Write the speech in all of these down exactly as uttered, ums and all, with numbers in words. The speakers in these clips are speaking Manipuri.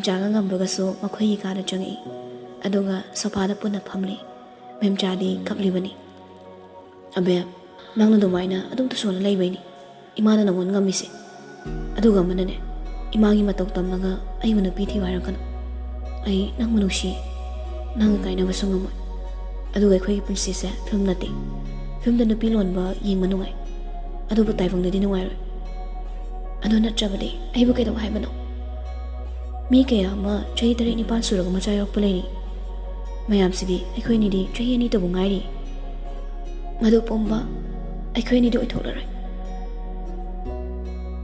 ꯃꯦꯝꯆꯥꯒ ꯉꯝꯕꯒꯁꯨ ꯃꯈꯣꯏꯒꯤ ꯀꯥꯗ ꯆꯪꯉꯛꯏ꯫ ꯑꯗꯨꯒ ꯁꯣꯐꯥꯗ ꯄꯨꯟꯅ ꯐꯝꯂꯤ꯫ ꯃꯦꯝꯆꯥꯗꯤ ꯀꯞꯂꯤꯕꯅꯤ꯫ "ꯑꯕꯦ, ꯅꯪꯅ ꯑꯗꯨꯃꯥꯏꯅ ꯑꯗꯨꯝ ꯇꯨꯁꯣꯟꯅ ꯂꯩꯕꯩꯅꯤ ꯏꯃꯥꯅ ꯅꯪꯉꯣꯟ ꯉꯝꯃꯤꯁꯦ꯫ ꯑꯗꯨꯒ ꯑꯃꯅꯅꯦ, ꯏꯃꯥꯒꯤ ꯃꯇꯧ ꯇꯝꯃꯒ ꯑꯩꯕꯨ ꯅꯨꯄꯤ ꯊꯤꯌꯨ ꯍꯥꯏꯔꯛꯀꯅꯨ꯫ ꯑꯩ ꯅꯪꯕꯨ ꯅꯨꯡꯁꯤ, ꯅꯪꯒ ꯀꯥꯏꯅꯕꯁꯨ ꯉꯝꯃꯣꯏ꯫ ꯑꯗꯨꯒ ꯑꯩꯈꯣꯏꯒꯤ ꯄꯨꯟꯁꯤꯁꯦ ꯐꯤꯂꯝ ꯅꯠꯇꯦ꯫ ꯐꯤꯂꯝꯗ ꯅꯨꯄꯤ ꯂꯣꯟꯕ ꯌꯦꯡꯕ ꯅꯨꯡꯉꯥꯏ, ꯑꯗꯨꯕꯨ ꯇꯥꯏꯕꯪꯗꯗꯤ ꯅꯨꯡꯉꯥꯏꯔꯣꯏ꯫ ꯑꯗꯨ ꯅꯠꯇ꯭ꯔꯕꯗꯤ ꯑꯩꯕꯨ ꯀꯩꯗꯧ ꯍꯥꯏꯕꯅꯣ? ꯃꯤ ꯀꯌꯥ ꯑꯃ ꯆꯍꯤ ꯇꯔꯦꯠ ꯅꯤꯄꯥꯟ ꯁꯨꯔꯒ ꯃꯆꯥ ꯌꯥꯎꯔꯛꯄ ꯂꯩꯔꯤ꯫ ꯃꯌꯥꯝꯁꯤꯗꯤ ꯑꯩꯈꯣꯏ ꯑꯅꯤꯗꯤ ꯆꯍꯤ ꯑꯅꯤꯇꯕꯨ ꯉꯥꯏꯔꯤ꯫ ꯃꯗꯨ ꯄꯨꯝꯕ ꯑꯩꯈꯣꯏ ꯑꯅꯤꯗꯤ ꯑꯣꯏꯊꯣꯛꯂꯔꯣꯏ꯫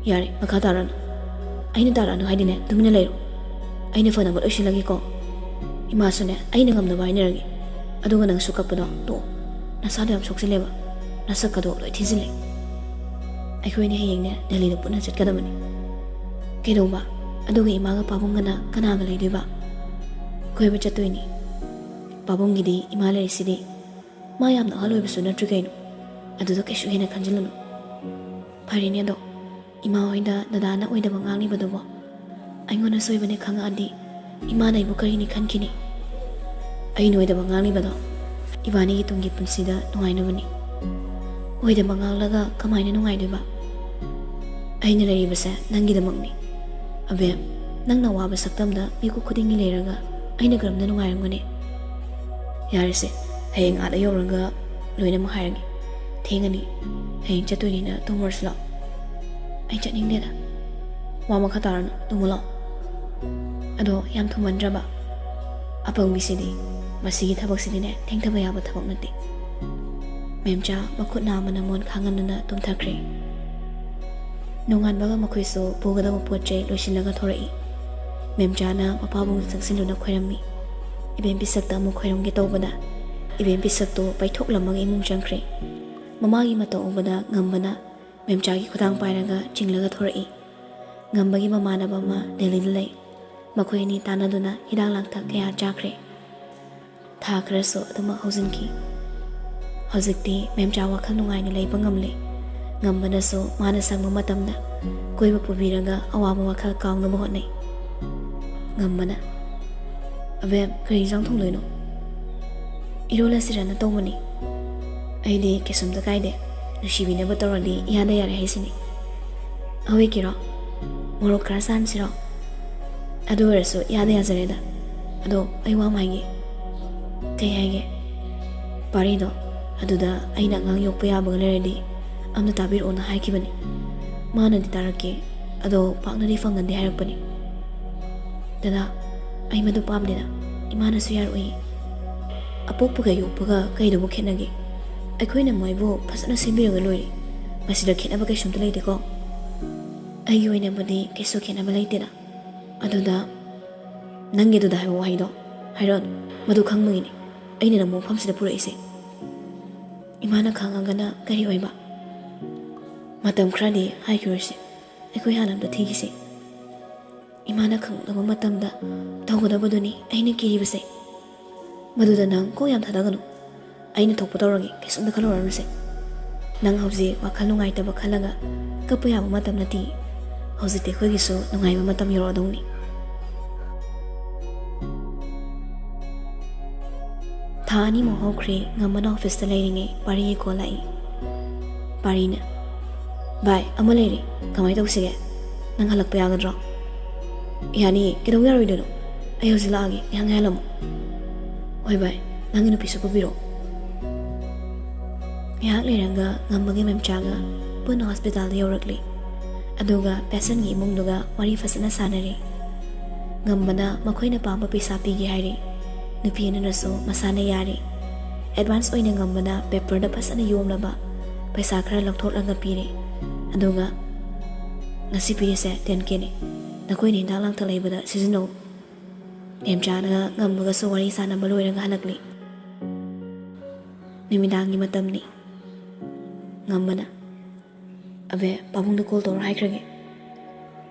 ꯌꯥꯔꯦ, ꯃꯈꯥ ꯇꯥꯔꯅꯨ꯫ ꯑꯩꯅ ꯇꯥꯔꯛꯑꯅꯨ ꯍꯥꯏꯗꯤꯅꯦ, ꯇꯨꯃꯤꯟꯅ ꯂꯩꯔꯣ꯫ ꯑꯩꯅ ꯐꯅꯕ ꯂꯣꯏꯁꯤꯜꯂꯒꯦꯀꯣ꯫ ꯏꯃꯥꯁꯨꯅꯦ, ꯑꯩꯅ ꯉꯝꯅꯕ ꯍꯥꯏꯅꯔꯒꯦ꯫ ꯑꯗꯨꯒ ꯅꯪꯁꯨ ꯀꯞꯄꯗꯣ ꯇꯣꯛꯑꯣ꯫ ꯅꯁꯥꯗꯣ ꯌꯥꯝ ꯁꯣꯛꯆꯤꯜꯂꯦꯕ꯫ ꯅꯁꯛꯀꯗꯣ ꯂꯣꯏ ꯊꯤꯖꯤꯜꯂꯦ꯫ ꯑꯩꯈꯣꯏꯅꯤ ꯍꯌꯦꯡꯅꯦ ꯗꯦꯜꯂꯤꯗ ꯄꯨꯟꯅ ꯆꯠꯀꯗꯕꯅꯤ꯫ ꯀꯩꯗꯧꯕ? ꯑꯗꯨꯒ ꯏꯃꯥꯒ ꯄꯥꯕꯨꯡꯒꯅ ꯀꯅꯥꯒ ꯂꯩꯗꯣꯏꯕ? ꯀꯣꯏꯕ ꯆꯠꯇꯣꯏꯅꯤ꯫ ꯄꯥꯕꯨꯡꯒꯤꯗꯤ ꯏꯃꯥ ꯂꯩꯔꯤꯁꯤꯗꯤ꯫ ꯃꯥ ꯌꯥꯝꯅ ꯑꯍꯜ ꯑꯣꯏꯕꯁꯨ ꯅꯠꯇ꯭ꯔꯤ ꯀꯩꯅꯣ꯫ ꯑꯗꯨꯗ ꯀꯩꯁꯨ ꯍꯦꯟꯅ ꯈꯟꯖꯤꯜꯂꯨꯅꯨ꯫ ꯐꯔꯦꯅꯦ ꯑꯗꯣ, ꯏꯃꯥ ꯍꯣꯏꯗ ꯗꯗꯥꯅ ꯑꯣꯏꯗꯕ ꯉꯥꯡꯂꯤꯕꯗꯨꯕꯣ? ꯑꯩꯉꯣꯟꯗ ꯁꯣꯏꯕꯅꯦ ꯈꯪꯉꯛꯑꯗꯤ ꯏꯃꯥꯅ ꯑꯩꯕꯨ ꯀꯔꯤꯅꯤ ꯈꯟꯈꯤꯅꯤ? ꯑꯩꯅ ꯑꯣꯏꯗꯕ ꯉꯥꯡꯂꯤꯕꯗꯣ ꯏꯕꯥꯅꯤꯒꯤ ꯇꯨꯡꯒꯤ ꯄꯨꯟꯁꯤꯗ ꯅꯨꯡꯉꯥꯏꯅꯕꯅꯤ꯫ ꯑꯣꯏꯗꯕ ꯉꯥꯡꯂꯒ ꯀꯃꯥꯏꯅ ꯅꯨꯡꯉꯥꯏꯗꯣꯏꯕ? ꯑꯩꯅ ꯂꯩꯔꯤꯕꯁꯦ ꯅꯪꯒꯤꯗꯃꯛꯅꯤ꯫ ꯑꯕꯦ, ꯅꯪꯅ ꯋꯥꯕ ꯁꯛꯇꯝꯗ ꯃꯤꯀꯨꯞ ꯈꯨꯗꯤꯡꯒꯤ ꯂꯩꯔꯒ ꯑꯩꯅ ꯀꯔꯝꯅ ꯅꯨꯡꯉꯥꯏꯔꯝꯒꯅꯤ? ꯌꯥꯔꯦꯁꯦ, ꯍꯌꯦꯡ ꯑꯥꯗ ꯌꯧꯔꯒ ꯂꯣꯏꯅꯃꯛ ꯍꯥꯏꯔꯒꯦ꯫ ꯊꯦꯡꯉꯅꯤ꯫ ꯍꯌꯦꯡ ꯆꯠꯇꯣꯏꯅꯤꯅ ꯇꯨꯝꯃꯨꯔꯁꯤ ꯂꯥꯛꯑꯣ꯫ ꯑꯩ ꯆꯠꯅꯤꯡꯗꯦꯗ꯫ ꯋꯥ ꯃꯈꯥ ꯇꯥꯔꯅꯨ, ꯇꯨꯝꯃꯨ ꯂꯥꯛꯑꯣ꯫ ꯑꯗꯣ ꯌꯥꯝ ꯊꯨꯃꯟꯗ꯭ꯔꯕ? ꯑꯄꯪꯕꯤꯁꯤꯗꯤ, ꯃꯁꯤꯒꯤ ꯊꯕꯛꯁꯤꯗꯤꯅꯦ ꯊꯦꯡꯊꯕ ꯌꯥꯕ ꯊꯕꯛ ꯅꯠꯇꯦ꯫ ꯃꯦꯝꯆꯥ ꯃꯈꯨꯠ ꯅꯥꯝꯃꯅ ꯃꯣꯟ ꯈꯥꯡꯍꯟꯗꯨꯅ ꯇꯨꯝꯊꯈ꯭ꯔꯦ꯫ ꯅꯣꯡꯉꯥꯟꯕꯒ ꯃꯈꯣꯏꯁꯨ ꯄꯨꯒꯗꯕ ꯄꯣꯠ ꯆꯩ ꯂꯣꯏꯁꯤꯜꯂꯒ ꯊꯣꯔꯛꯏ꯫ ꯃꯦꯝꯆꯥꯅ ꯃꯄꯥꯕꯨꯡꯗ ꯆꯪꯁꯤꯜꯂꯨꯅ ꯈꯣꯏꯔꯝꯃꯤ꯫ ꯏꯕꯦꯝ ꯄꯤꯁꯛꯇ ꯑꯃꯨꯛ ꯈꯣꯏꯔꯝꯒꯦ ꯇꯧꯕꯗ ꯏꯕꯦꯝ ꯄꯤꯁꯛꯇꯨ ꯄꯩꯊꯣꯛꯂꯝꯃꯒ ꯏꯃꯨꯡ ꯆꯪꯈ꯭ꯔꯦ꯫ ꯃꯃꯥꯒꯤ ꯃꯇꯧ ꯎꯕꯗ ꯉꯝꯕꯅ ꯃꯦꯝꯆꯥꯒꯤ ꯈꯨꯗꯥꯡ ꯄꯥꯏꯔꯒ ꯆꯤꯡꯂꯒ ꯊꯣꯔꯛꯏ꯫ ꯉꯝꯕꯒꯤ ꯃꯃꯥꯟꯅꯕ ꯑꯃ ꯗꯦꯜꯂꯤꯗ ꯂꯩ꯫ ꯃꯈꯣꯏ ꯑꯅꯤ ꯇꯥꯟꯅꯗꯨꯅ ꯍꯤꯗꯥꯛ ꯂꯥꯡꯊꯛ ꯀꯌꯥ ꯆꯥꯈ꯭ꯔꯦ꯫ ꯊꯥ ꯈꯔꯁꯨ ꯑꯗꯨꯃꯛ ꯍꯧꯖꯤꯟꯈꯤ꯫ ꯍꯧꯖꯤꯛꯇꯤ ꯃꯦꯝꯆꯥ ꯋꯥꯈꯜ ꯅꯨꯡꯉꯥꯏꯅ ꯂꯩꯕ ꯉꯝꯂꯦ꯫ ꯉꯝꯕꯅꯁꯨ ꯃꯥꯅ ꯁꯪꯕ ꯃꯇꯝꯗ ꯀꯣꯏꯕ ꯄꯨꯕꯤꯔꯒ ꯑꯋꯥꯕ ꯋꯥꯈꯜ ꯀꯥꯎꯅꯕ ꯍꯣꯠꯅꯩ꯫ ꯉꯝꯕꯅ, "ꯑꯕꯦꯝ, ꯀꯔꯤ ꯏꯟꯖꯥꯡ ꯊꯣꯡꯗꯣꯏꯅꯣ?" "ꯏꯔꯣꯜꯂꯁꯤꯔꯅ ꯇꯧꯕꯅꯤ꯫ ꯑꯩꯗꯤ ꯀꯩꯁꯨꯝꯇ ꯀꯥꯏꯗꯦ, ꯅꯨꯡꯁꯤꯕꯤꯅꯕ ꯇꯧꯔꯗꯤ ꯏꯌꯥꯗ ꯌꯥꯔꯦ ꯍꯥꯏꯁꯤꯅꯤ꯫ ꯍꯧꯖꯤꯛꯀꯤꯔꯣ? ꯃꯣꯔꯣꯛ ꯈꯔ ꯁꯥꯍꯟꯁꯤꯔꯣ? ꯑꯗꯨ ꯑꯣꯏꯔꯁꯨ ꯏꯌꯥꯗ ꯌꯥꯖꯔꯦꯗ꯫ ꯑꯗꯣ ꯑꯩ ꯋꯥ ꯑꯃ ꯍꯥꯏꯒꯦ꯫" "ꯀꯩ ꯍꯥꯏꯒꯦ?" "ꯄꯥꯔꯤꯗꯣ, ꯑꯗꯨꯗ ꯑꯩꯅ ꯑꯉꯥꯡ ꯌꯣꯛꯄ ꯌꯥꯕꯒ ꯂꯩꯔꯗꯤ ꯑꯝꯇ ꯇꯥꯕꯤꯔꯛꯑꯣꯅ ꯍꯥꯏꯈꯤꯕꯅꯤ꯫ ꯃꯥꯅꯗꯤ ꯇꯥꯔꯛꯀꯦ, ꯑꯗꯣ ꯄꯥꯛꯅꯗꯤ ꯐꯪꯒꯟꯗꯦ ꯍꯥꯏꯔꯛꯄꯅꯤ꯫" "ꯗꯗꯥ, ꯑꯩ ꯃꯗꯨ ꯄꯥꯝꯗꯦꯗ꯫ ꯏꯃꯥꯅꯁꯨ ꯌꯥꯔꯛꯑꯣꯏ꯫" "ꯑꯄꯣꯛꯄꯒ ꯌꯣꯛꯄꯒ ꯀꯩꯗꯕꯨ ꯈꯦꯠꯅꯒꯦ? ꯑꯩꯈꯣꯏꯅ ꯃꯣꯏꯕꯨ ꯐꯖꯅ ꯁꯦꯝꯕꯤꯔꯒ ꯂꯣꯏꯔꯦ꯫ ꯃꯁꯤꯗ ꯈꯦꯠꯅꯕ ꯀꯩꯁꯨꯝꯇ ꯂꯩꯇꯦꯀꯣ?" "ꯑꯩꯒꯤ ꯑꯣꯏꯅꯕꯨꯗꯤ ꯀꯩꯁꯨ ꯈꯦꯠꯅꯕ ꯂꯩꯇꯦꯗ꯫ ꯑꯗꯨꯗ ꯅꯪꯒꯤꯗꯨꯗ ꯍꯥꯏꯕ ꯋꯥꯍꯩꯗꯣ ꯍꯥꯏꯔꯛꯑꯅꯨ꯫ ꯃꯗꯨ ꯈꯪꯕꯒꯤꯅꯤ ꯑꯩꯅ ꯅꯪꯕꯨ ꯃꯐꯝꯁꯤꯗ ꯄꯨꯔꯛꯏꯁꯦ꯫" "ꯏꯃꯥꯅ ꯈꯪꯉꯒꯅ ꯀꯔꯤ ꯑꯣꯏꯕ?" "ꯃꯇꯝ ꯈꯔꯗꯤ ꯍꯥꯏꯈꯤꯔꯣꯏꯁꯦ꯫ ꯑꯩꯈꯣꯏ ꯍꯥꯟꯅ ꯑꯝꯇ ꯊꯤꯈꯤꯁꯦ꯫ ꯏꯃꯥꯅ ꯈꯪꯂꯛꯂꯕ ꯃꯇꯝꯗ ꯇꯧꯒꯗꯕꯗꯨꯅꯤ ꯑꯩꯅ ꯀꯤꯔꯤꯕꯁꯦ꯫ ꯃꯗꯨꯗ ꯅꯪ ꯀꯣꯛ ꯌꯥꯝ ꯊꯥꯗꯒꯅꯨ꯫ ꯑꯩꯅ ꯊꯣꯛꯄ ꯇꯧꯔꯒꯦ, ꯀꯩꯁꯨꯝꯇ ꯈꯜꯂꯨꯔꯅꯨꯁꯦ꯫ ꯅꯪ ꯍꯧꯖꯤꯛ ꯋꯥꯈꯜ ꯅꯨꯡꯉꯥꯏꯇꯕ ꯈꯜꯂꯒ ꯀꯞꯄ ꯌꯥꯕ ꯃꯇꯝ ꯅꯠꯇꯦ꯫ ꯍꯧꯖꯤꯛꯇꯤ ꯑꯩꯈꯣꯏꯒꯤꯁꯨ ꯅꯨꯡꯉꯥꯏꯕ ꯃꯇꯝ ꯌꯧꯔꯛꯑꯗꯧꯅꯤ꯫" ꯊꯥ ꯑꯅꯤꯃꯨꯛ ꯍꯧꯈ꯭ꯔꯦ, ꯉꯝꯕꯅ ꯑꯣꯐꯤꯁꯇ ꯂꯩꯔꯤꯉꯩ ꯄꯥꯔꯤꯒꯤ ꯀꯣꯜ ꯂꯥꯛꯏ꯫ ꯄꯥꯔꯤꯅ, "ꯚꯥꯏ, ꯑꯃ ꯂꯩꯔꯦ, ꯀꯃꯥꯏꯅ ꯇꯧꯁꯤꯒꯦ? ꯅꯪ ꯍꯜꯂꯛꯄ ꯌꯥꯒꯗ꯭ꯔꯣ?" "ꯌꯥꯅꯤꯌꯦ, ꯀꯩꯗꯧ ꯌꯥꯔꯣꯏꯗꯣꯏꯅꯣ? ꯑꯩ ꯍꯧꯖꯤꯛ ꯂꯥꯛꯑꯒꯦ, ꯉꯥꯏꯍꯥꯛ ꯉꯥꯏꯍꯜꯂꯝꯃꯣ꯫" "ꯍꯣꯏ ꯚꯥꯏ, ꯅꯪꯒꯤ ꯅꯨꯄꯤꯁꯨ ꯄꯨꯕꯤꯔꯛꯑꯣ꯫" ꯉꯥꯏꯍꯥꯛ ꯂꯩꯔꯒ ꯉꯝꯕꯒꯤ ꯃꯦꯝꯆꯥꯒ ꯄꯨꯟꯅ ꯍꯣꯁꯄꯤꯇꯥꯜꯗ ꯌꯧꯔꯛꯂꯤ꯫ ꯑꯗꯨꯒ ꯄꯦꯁꯦꯟꯒꯤ ꯏꯃꯨꯡꯗꯨꯒ ꯋꯥꯔꯤ ꯐꯖꯅ ꯁꯥꯟꯅꯔꯤ꯫ ꯉꯝꯕꯅ ꯃꯈꯣꯏꯅ ꯄꯥꯝꯕ ꯄꯩꯁꯥ ꯄꯤꯒꯦ ꯍꯥꯏꯔꯤ꯫ ꯅꯨꯄꯤ ꯑꯗꯨꯅꯁꯨ ꯃꯁꯥꯅ ꯌꯥꯔꯤ꯫ ꯑꯦꯗꯚꯥꯟꯁ ꯑꯣꯏꯅ ꯉꯝꯕꯅ ꯄꯦꯄꯔꯗ ꯐꯖꯅ ꯌꯣꯝꯂꯕ ꯄꯩꯁꯥ ꯈꯔ ꯂꯧꯊꯣꯛꯂꯒ ꯄꯤꯔꯦ꯫ ꯑꯗꯨꯒ, "ꯉꯁꯤ ꯄꯤꯔꯤꯁꯦ ꯇꯦꯟ ꯀꯦꯅꯤ꯫ ꯅꯈꯣꯏꯅ ꯍꯤꯗꯥꯛ ꯂꯥꯡꯊꯛ ꯂꯩꯕꯗ ꯁꯤꯖꯤꯟꯅꯧ꯫" ꯃꯦꯝꯆꯥꯅ ꯉꯝꯕꯒꯁꯨ ꯋꯥꯔꯤ ꯁꯥꯟꯅꯕ ꯂꯣꯏꯔꯒ ꯍꯜꯂꯛꯂꯤ꯫ ꯅꯨꯃꯤꯗꯥꯡꯒꯤ ꯃꯇꯝꯅꯤ꯫ ꯉꯝꯕꯅ, "ꯑꯕꯦ, ꯄꯥꯕꯨꯡꯗ ꯀꯣꯜ ꯇꯧꯔꯣ ꯍꯥꯏꯈ꯭ꯔꯒꯦ꯫"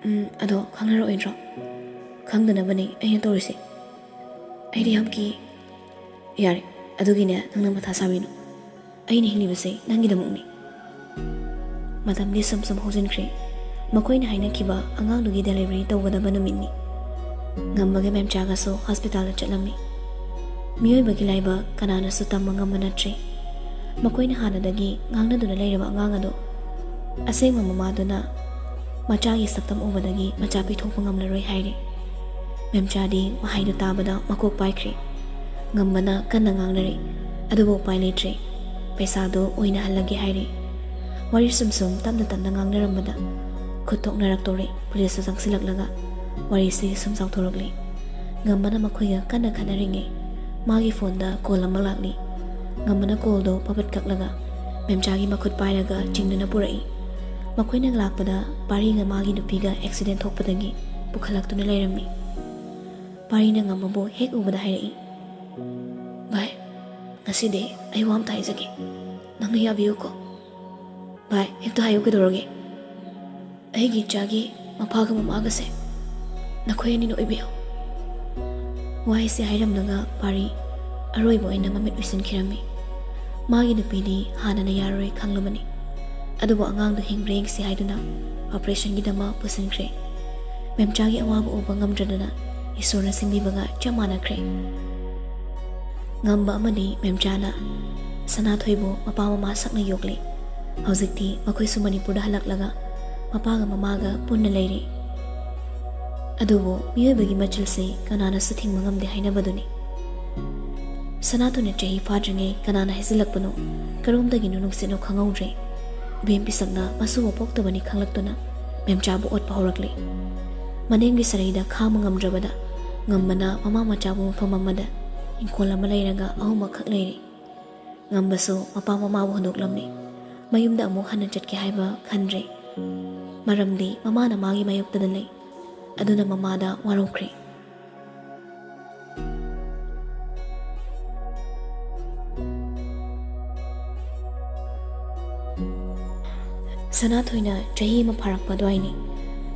"ꯎꯝ, ꯑꯗꯣ ꯈꯪꯅꯔꯛꯑꯣꯏꯗ꯭ꯔꯣ?" "ꯈꯪꯗꯅꯕꯅꯦ ꯑꯩꯅ ꯇꯧꯔꯤꯁꯦ꯫ ꯑꯩꯗꯤ ꯌꯥꯝ ꯀꯤ꯫" "ꯌꯥꯔꯦ, ꯑꯗꯨꯒꯤꯅꯦ ꯅꯪꯅ ꯃꯊꯥ ꯁꯥꯕꯤꯅꯨ꯫ ꯑꯩꯅ ꯍꯤꯡꯂꯤꯕꯁꯦ ꯅꯪꯒꯤꯗꯃꯛꯅꯤ꯫" ꯃꯇꯝꯗꯤ ꯁꯨꯝ ꯁꯨꯝ ꯍꯧꯖꯤꯟꯈ꯭ꯔꯦ꯫ ꯃꯈꯣꯏꯅ ꯍꯥꯏꯅꯈꯤꯕ ꯑꯉꯥꯡꯗꯨꯒꯤ ꯗꯦꯂꯤꯚꯔꯤ ꯇꯧꯒꯗꯕ ꯅꯨꯃꯤꯠꯅꯤ꯫ ꯉꯝꯕꯒ ꯃꯦꯝꯆꯥꯒꯁꯨ ꯍꯣꯁꯄꯤꯇꯥꯜꯗ ꯆꯠꯂꯝꯃꯤ꯫ ꯃꯤꯑꯣꯏꯕꯒꯤ ꯂꯥꯏꯕꯛ ꯀꯅꯥꯅꯁꯨ ꯇꯝꯕ ꯉꯝꯕ ꯅꯠꯇ꯭ꯔꯤ꯫ ꯃꯈꯣꯏꯅ ꯍꯥꯟꯅꯗꯒꯤ ꯉꯥꯡꯅꯗꯨꯅ ꯂꯩꯔꯕ ꯑꯉꯥꯡ ꯑꯗꯣ ꯑꯁꯦꯡꯕ ꯃꯃꯥꯗꯨꯅ ꯃꯆꯥꯒꯤ ꯁꯛꯇꯝ ꯎꯕꯗꯒꯤ ꯃꯆꯥ ꯄꯤꯊꯣꯛꯄ ꯉꯝꯂꯔꯣꯏ ꯍꯥꯏꯔꯤ꯫ ꯃꯦꯝꯆꯥꯗꯤ ꯋꯥꯍꯩꯗꯨ ꯇꯥꯕꯗ ꯃꯀꯣꯛ ꯄꯥꯏꯈ꯭ꯔꯦ꯫ ꯉꯝꯕꯅ ꯀꯟꯅ ꯉꯥꯡꯅꯔꯤ, ꯑꯗꯨꯕꯨ ꯎꯄꯥꯏ ꯂꯩꯇ꯭ꯔꯦ꯫ ꯄꯩꯁꯥꯗꯨ ꯑꯣꯏꯅꯍꯜꯂꯒꯦ ꯍꯥꯏꯔꯤ꯫ ꯋꯥꯔꯤ ꯁꯨꯝ ꯁꯨꯝ ꯇꯞꯅ ꯇꯞꯅ ꯉꯥꯡꯅꯔꯝꯕꯗ ꯈꯨꯠ ꯊꯣꯛꯅꯔꯛꯇꯣꯔꯦ꯫ ꯄꯨꯂꯤꯁꯁꯨ ꯆꯪꯁꯤꯜꯂꯛꯂꯒ ꯋꯥꯔꯤꯁꯤ ꯁꯨꯝ ꯆꯥꯎꯊꯣꯔꯛꯂꯤ꯫ ꯉꯝꯕꯅ ꯃꯈꯣꯏꯒ ꯀꯟꯅ ꯈꯠꯅꯔꯤꯉꯩ ꯃꯥꯒꯤ ꯐꯣꯟꯗ ꯀꯣꯜ ꯑꯃ ꯂꯥꯛꯂꯤ꯫ ꯉꯝꯕꯅ ꯀꯣꯜꯗꯣ ꯄꯕꯠ ꯀꯛꯂꯒ ꯃꯦꯝꯆꯥꯒꯤ ꯃꯈꯨꯠ ꯄꯥꯏꯔꯒ ꯆꯤꯡꯗꯨꯅ ꯄꯨꯔꯛꯏ꯫ ꯃꯈꯣꯏꯅ ꯂꯥꯛꯄꯗ ꯄꯥꯔꯤꯒ ꯃꯥꯒꯤ ꯅꯨꯄꯤꯒ ꯑꯦꯛꯁꯤꯗꯦꯟ ꯊꯣꯛꯄꯗꯒꯤ ꯄꯨꯈꯠꯂꯛꯇꯨꯅ ꯂꯩꯔꯝꯃꯤ꯫ ꯄꯥꯔꯤꯅ ꯉꯝꯕꯕꯨ ꯍꯦꯛ ꯎꯕꯗ ꯍꯥꯏꯔꯛꯏ, "ꯚꯥꯏ, ꯉꯁꯤꯗꯤ ꯑꯩ ꯋꯥ ꯑꯝꯇ ꯍꯥꯏꯖꯒꯦ꯫ ꯅꯪꯅ ꯌꯥꯕꯤꯌꯨꯀꯣ?" "ꯚꯥꯏ, ꯍꯦꯛꯇ ꯍꯥꯏꯌꯨ, ꯀꯩꯗꯧꯔꯒꯦ?" "ꯑꯩꯒꯤ ꯏꯆꯥꯒꯤ ꯃꯄꯥꯒ ꯃꯃꯥꯒꯁꯦ ꯅꯈꯣꯏ ꯑꯅꯤꯅ ꯑꯣꯏꯕꯤꯌꯨ꯫" ꯋꯥꯍꯩꯁꯦ ꯍꯥꯏꯔꯝꯂꯒ ꯄꯥꯔꯤ ꯑꯔꯣꯏꯕ ꯑꯣꯏꯅ ꯃꯃꯤꯠ ꯎꯏꯁꯤꯟꯈꯤꯔꯝꯃꯤ꯫ ꯃꯥꯒꯤ ꯅꯨꯄꯤꯗꯤ ꯍꯥꯟꯅꯅ ꯌꯥꯔꯔꯣꯏ ꯈꯪꯂꯕꯅꯤ, ꯑꯗꯨꯕꯨ ꯑꯉꯥꯡꯗꯨ ꯍꯤꯡꯕ꯭ꯔꯥ ꯌꯦꯡꯁꯤ ꯍꯥꯏꯗꯨꯅ ꯑꯣꯄꯔꯦꯁꯟꯒꯤꯗꯃꯛ ꯄꯨꯁꯤꯟꯈ꯭ꯔꯦ꯫ ꯃꯦꯝꯆꯥꯒꯤ ꯑꯋꯥꯕ ꯎꯕ ꯉꯝꯗ꯭ꯔꯗꯨꯅ ꯏꯁꯣꯔꯅ ꯁꯤꯟꯕꯤꯕꯒ ꯆꯞ ꯃꯥꯟꯅꯈ꯭ꯔꯦ꯫ ꯉꯝꯕ ꯑꯃꯗꯤ ꯃꯦꯝꯆꯥꯅ ꯁꯅꯥꯊꯣꯏꯕꯨ ꯃꯄꯥ ꯃꯃꯥ ꯁꯛꯅ ꯌꯣꯛꯂꯤ꯫ ꯍꯧꯖꯤꯛꯇꯤ ꯃꯈꯣꯏꯁꯨ ꯃꯅꯤꯄꯨꯔꯗ ꯍꯜꯂꯛꯂꯒ ꯃꯄꯥꯒ ꯃꯃꯥꯒ ꯄꯨꯟꯅ ꯂꯩꯔꯤ꯫ ꯑꯗꯨꯕꯨ ꯃꯤꯑꯣꯏꯕꯒꯤ ꯃꯆꯤꯜꯁꯤ ꯀꯅꯥꯅꯁꯨ ꯊꯤꯡꯕ ꯉꯝꯗꯦ ꯍꯥꯏꯅꯕꯗꯨꯅꯤ꯫ ꯁꯅꯥꯊꯣꯏꯅ ꯆꯍꯤ ꯐꯥꯗ꯭ꯔꯤꯉꯩ ꯀꯅꯥꯅ ꯍꯥꯏꯖꯤꯜꯂꯛꯄꯅꯣ, ꯀꯔꯣꯝꯗꯒꯤꯅꯣ ꯅꯨꯡꯁꯤꯠꯅꯣ ꯈꯪꯍꯧꯗ꯭ꯔꯦ꯫ ꯏꯕꯦꯝ ꯄꯤꯁꯛꯅ ꯃꯁꯨꯕꯨ ꯄꯣꯛꯇꯕꯅꯤ ꯈꯪꯂꯛꯇꯨꯅ ꯃꯦꯝꯆꯥꯕꯨ ꯑꯣꯠꯄ ꯍꯧꯔꯛꯂꯤ꯫ ꯃꯅꯦꯝꯒꯤ ꯁꯔꯩꯗ ꯈꯥꯡꯕ ꯉꯝꯗ꯭ꯔꯕꯗ ꯉꯝꯕꯅ ꯃꯃꯥ ꯃꯆꯥꯕꯨ ꯃꯐꯝ ꯑꯃꯗ ꯏꯪꯈꯣꯜ ꯑꯃ ꯂꯩꯔꯒ ꯑꯍꯨꯝꯃꯛꯈꯛ ꯂꯩꯔꯤ꯫ ꯉꯝꯕꯁꯨ ꯃꯄꯥ ꯃꯃꯥꯕꯨ ꯍꯨꯟꯗꯣꯛꯂꯝꯃꯤ꯫ ꯃꯌꯨꯝꯗ ꯑꯃꯨꯛ ꯍꯟꯅ ꯆꯠꯀꯦ ꯍꯥꯏꯕ ꯈꯟꯗ꯭ꯔꯦ꯫ ꯃꯔꯝꯗꯤ ꯃꯃꯥꯅ ꯃꯥꯒꯤ ꯃꯥꯌꯣꯛꯇꯗ ꯂꯩ꯫ ꯑꯗꯨꯅ ꯃꯃꯥꯗ ꯋꯥꯔꯧꯈ꯭ꯔꯦ꯫ ꯁꯅꯥꯊꯣꯏꯅ ꯆꯍꯤ ꯑꯃ ꯐꯥꯔꯛꯄ ꯑꯗꯨꯋꯥꯏꯅꯤ꯫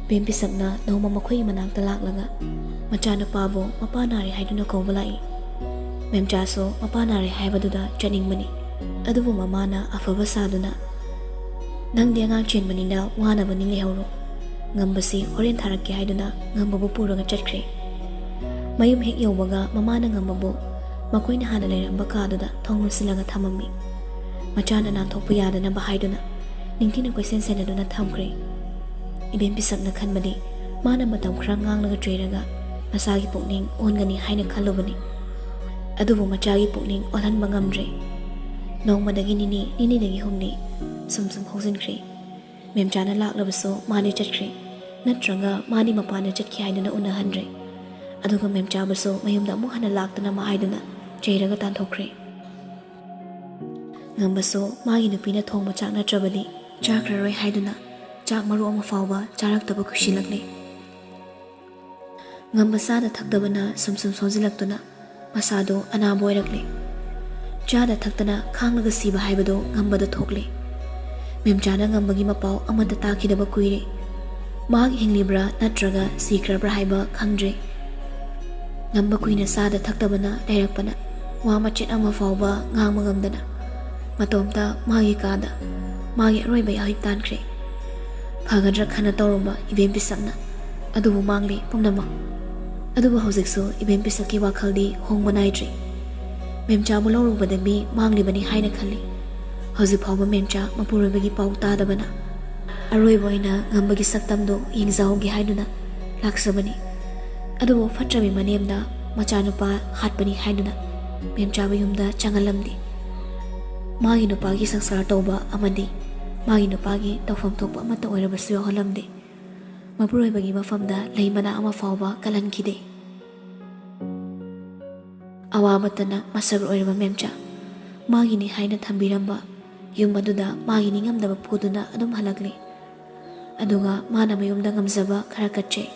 ꯕꯦꯝ ꯄꯤꯁꯛꯅ ꯅꯣꯡꯃ ꯃꯈꯣꯏꯒꯤ ꯃꯅꯥꯛꯇ ꯂꯥꯛꯂꯒ ꯃꯆꯥꯅꯨꯄꯥꯕꯨ ꯃꯄꯥ ꯅꯥꯔꯦ ꯍꯥꯏꯗꯨꯅ ꯀꯧꯕ ꯂꯥꯛꯏ꯫ ꯃꯦꯝꯆꯥꯁꯨ ꯃꯄꯥ ꯅꯥꯔꯦ ꯍꯥꯏꯕꯗꯨꯗ ꯆꯠꯅꯤꯡꯕꯅꯤ꯫ ꯑꯗꯨꯕꯨ ꯃꯃꯥꯅ ꯑꯐꯕ ꯁꯥꯗꯨꯅ, "ꯅꯪꯗꯤ ꯑꯉꯥꯡ ꯆꯦꯟꯕꯅꯤꯅ ꯋꯥꯅꯕꯅꯤ, ꯂꯩꯍꯧꯔꯣ꯫" ꯉꯝꯕꯁꯤ ꯍꯣꯔꯦꯟ ꯊꯥꯔꯛꯀꯦ ꯍꯥꯏꯗꯨꯅ ꯉꯝꯕꯕꯨ ꯄꯨꯔꯒ ꯆꯠꯈ꯭ꯔꯦ꯫ ꯃꯌꯨꯝ ꯍꯦꯛ ꯌꯧꯕꯒ ꯃꯃꯥꯅ ꯉꯝꯕꯕꯨ ꯃꯈꯣꯏꯅ ꯍꯥꯟꯅ ꯂꯩꯔꯝꯕ ꯀꯥꯗꯨꯗ ꯊꯣꯡ ꯂꯣꯟꯁꯤꯜꯂꯒ ꯊꯝꯃꯝꯃꯤ꯫ ꯃꯆꯥꯅ ꯅꯥꯟꯊꯣꯛꯄ ꯌꯥꯗꯅꯕ ꯍꯥꯏꯗꯨꯅ ꯅꯤꯡꯊꯤꯅ ꯀꯣꯏꯁꯦꯟ ꯁꯦꯟꯅꯗꯨꯅ ꯊꯝꯈ꯭ꯔꯦ꯫ ꯏꯕꯦꯝ ꯄꯤꯁꯛꯅ ꯈꯟꯕꯗꯤ ꯃꯥꯅ ꯃꯇꯝ ꯈꯔ ꯉꯥꯡꯂꯒ ꯆꯩꯔꯒ ꯃꯆꯥꯒꯤ ꯄꯨꯛꯅꯤꯡ ꯑꯣꯟꯒꯅꯤ ꯍꯥꯏꯅ ꯈꯜꯂꯨꯕꯅꯤ꯫ ꯑꯗꯨꯕꯨ ꯃꯆꯥꯒꯤ ꯄꯨꯛꯅꯤꯡ ꯑꯣꯜꯍꯟꯕ ꯉꯝꯗ꯭ꯔꯦ꯫ ꯅꯣꯡꯃꯗꯒꯤ ꯅꯤꯅꯤ, ꯅꯤꯅꯤꯗꯒꯤ ꯍꯨꯝꯅꯤ ꯁꯨꯝ ꯁꯨꯝ ꯍꯧꯖꯤꯟꯈ꯭ꯔꯦ꯫ ꯃꯦꯝꯆꯥꯅ ꯂꯥꯛꯂꯕꯁꯨ ꯃꯥꯗꯤ ꯆꯠꯈ꯭ꯔꯦ, ꯅꯠꯇ꯭ꯔꯒ ꯃꯥꯗꯤ ꯃꯄꯥꯟꯗ ꯆꯠꯈꯤ ꯍꯥꯏꯗꯨꯅ ꯎꯅꯍꯟꯗ꯭ꯔꯦ꯫ ꯑꯗꯨꯒ ꯃꯦꯝꯆꯥꯕꯨꯁꯨ ꯃꯌꯨꯝꯗ ꯑꯃꯨꯛ ꯍꯟꯅ ꯂꯥꯛꯇꯅꯕ ꯍꯥꯏꯗꯨꯅ ꯆꯩꯔꯒ ꯇꯥꯟꯊꯣꯛꯈ꯭ꯔꯦ꯫ ꯉꯝꯕꯁꯨ ꯃꯥꯒꯤ ꯅꯨꯄꯤꯅ ꯊꯣꯡꯕ ꯆꯥꯛ ꯅꯠꯇ꯭ꯔꯕꯗꯤ ꯆꯥꯈ꯭ꯔꯔꯣꯏ ꯍꯥꯏꯗꯨꯅ ꯆꯥꯛ ꯃꯔꯨ ꯑꯃ ꯐꯥꯎꯕ ꯆꯥꯔꯛꯇꯕ ꯀꯨꯏꯁꯤꯜꯂꯛꯂꯦ꯫ ꯉꯝꯕ ꯆꯥꯗ ꯊꯛꯇꯕꯅ ꯁꯨꯝ ꯁꯨꯝ ꯁꯣꯟꯖꯤꯜꯂꯛꯇꯨꯅ ꯃꯁꯥꯗꯣ ꯑꯅꯥꯕ ꯑꯣꯏꯔꯛꯂꯦ꯫ ꯆꯥꯗ ꯊꯛꯇꯅ ꯈꯥꯡꯂꯒ ꯁꯤꯕ ꯍꯥꯏꯕꯗꯣ ꯉꯝꯕꯗ ꯊꯣꯛꯂꯦ꯫ ꯃꯦꯝꯆꯥꯅ ꯉꯝꯕꯒꯤ ꯃꯄꯥꯎ ꯑꯃꯠꯇ ꯇꯥꯈꯤꯗꯕ ꯀꯨꯏꯔꯦ꯫ ꯃꯍꯥꯛ ꯍꯤꯡꯂꯤꯕ꯭ꯔꯥ ꯅꯠꯇ꯭ꯔꯒ ꯁꯤꯈ꯭ꯔꯕ꯭ꯔꯥ ꯍꯥꯏꯕ ꯈꯪꯗ꯭ꯔꯦ꯫ ꯉꯝꯕ ꯀꯨꯏꯅ ꯆꯥꯗ ꯊꯛꯇꯕꯅ ꯂꯩꯔꯛꯄꯅ ꯋꯥ ꯃꯆꯦꯠ ꯑꯃ ꯐꯥꯎꯕ ꯉꯥꯡꯕ ꯉꯝꯗꯅ ꯃꯇꯣꯝꯇ ꯃꯥꯒꯤ ꯀꯥꯗ ꯃꯥꯒꯤ ꯑꯔꯣꯏꯕ ꯌꯥꯍꯤꯞ ꯇꯥꯟꯈ꯭ꯔꯦ꯫ ꯐꯒꯗ꯭ꯔꯥ ꯈꯟꯅ ꯇꯧꯔꯝꯕ ꯏꯕꯦꯝ ꯄꯤꯁꯛꯅ ꯑꯗꯨꯕꯨ ꯃꯥꯡꯂꯤ ꯄꯨꯝꯅꯃꯛ꯫ ꯑꯗꯨꯕꯨ ꯍꯧꯖꯤꯛꯁꯨ ꯏꯕꯦꯝ ꯄꯤꯁꯛꯀꯤ ꯋꯥꯈꯜꯗꯤ ꯍꯣꯡꯕ ꯅꯥꯏꯗ꯭ꯔꯤ꯫ ꯃꯦꯝꯆꯥꯕꯨ ꯂꯧꯔꯨꯕꯗ ꯃꯤ ꯃꯥꯡꯂꯤꯕꯅꯤ ꯍꯥꯏꯅ ꯈꯜꯂꯤ꯫ ꯍꯧꯖꯤꯛ ꯐꯥꯎꯕ ꯃꯦꯝꯆꯥ ꯃꯄꯨꯔꯣꯏꯕꯒꯤ ꯄꯥꯎ ꯇꯥꯗꯕꯅ ꯑꯔꯣꯏꯕ ꯑꯣꯏꯅ ꯉꯝꯕꯒꯤ ꯁꯛꯇꯝꯗꯨ ꯌꯦꯡꯖꯍꯧꯒꯦ ꯍꯥꯏꯗꯨꯅ ꯂꯥꯛꯆꯕꯅꯤ꯫ ꯑꯗꯨꯕꯨ ꯐꯠꯇ꯭ꯔꯕꯤ ꯃꯅꯦꯝꯅ ꯃꯆꯥꯅꯨꯄꯥ ꯍꯥꯠꯄꯅꯤ ꯍꯥꯏꯗꯨꯅ ꯃꯦꯝꯆꯥꯕꯨ ꯌꯨꯝꯗ ꯆꯪꯍꯜꯂꯝꯗꯦ꯫ ꯃꯥꯒꯤ ꯅꯨꯄꯥꯒꯤ ꯁꯪꯁꯥꯔ ꯇꯧꯕ ꯑꯃꯗꯤ ꯃꯥꯒꯤ ꯅꯨꯄꯥꯒꯤ ꯇꯧꯐꯝ ꯊꯣꯛꯄ ꯑꯃꯠꯇ ꯑꯣꯏꯔꯕꯁꯨ ꯌꯥꯎꯍꯜꯂꯝꯗꯦ꯫ ꯃꯄꯨꯔꯣꯏꯕꯒꯤ ꯃꯐꯝꯗ ꯂꯩ ꯃꯅꯥ ꯑꯃ ꯐꯥꯎꯕ ꯀꯜꯍꯟꯈꯤꯗꯦ꯫ ꯑꯋꯥꯕꯇꯅ ꯃꯁꯛ ꯑꯣꯏꯔꯕ ꯃꯦꯝꯆꯥ ꯃꯥꯒꯤꯅꯤ ꯍꯥꯏꯅ ꯊꯝꯕꯤꯔꯝꯕ ꯌꯨꯝ ꯑꯗꯨꯗ ꯃꯥꯒꯤ ꯅꯤꯡꯉꯝꯗꯕ ꯐꯨꯗꯨꯅ ꯑꯗꯨꯝ ꯍꯜꯂꯛꯂꯤ꯫ ꯑꯗꯨꯒ ꯃꯥꯅ ꯃꯌꯨꯝꯗ ꯉꯝꯖꯕ ꯈꯔ ꯀꯠꯆꯩ꯫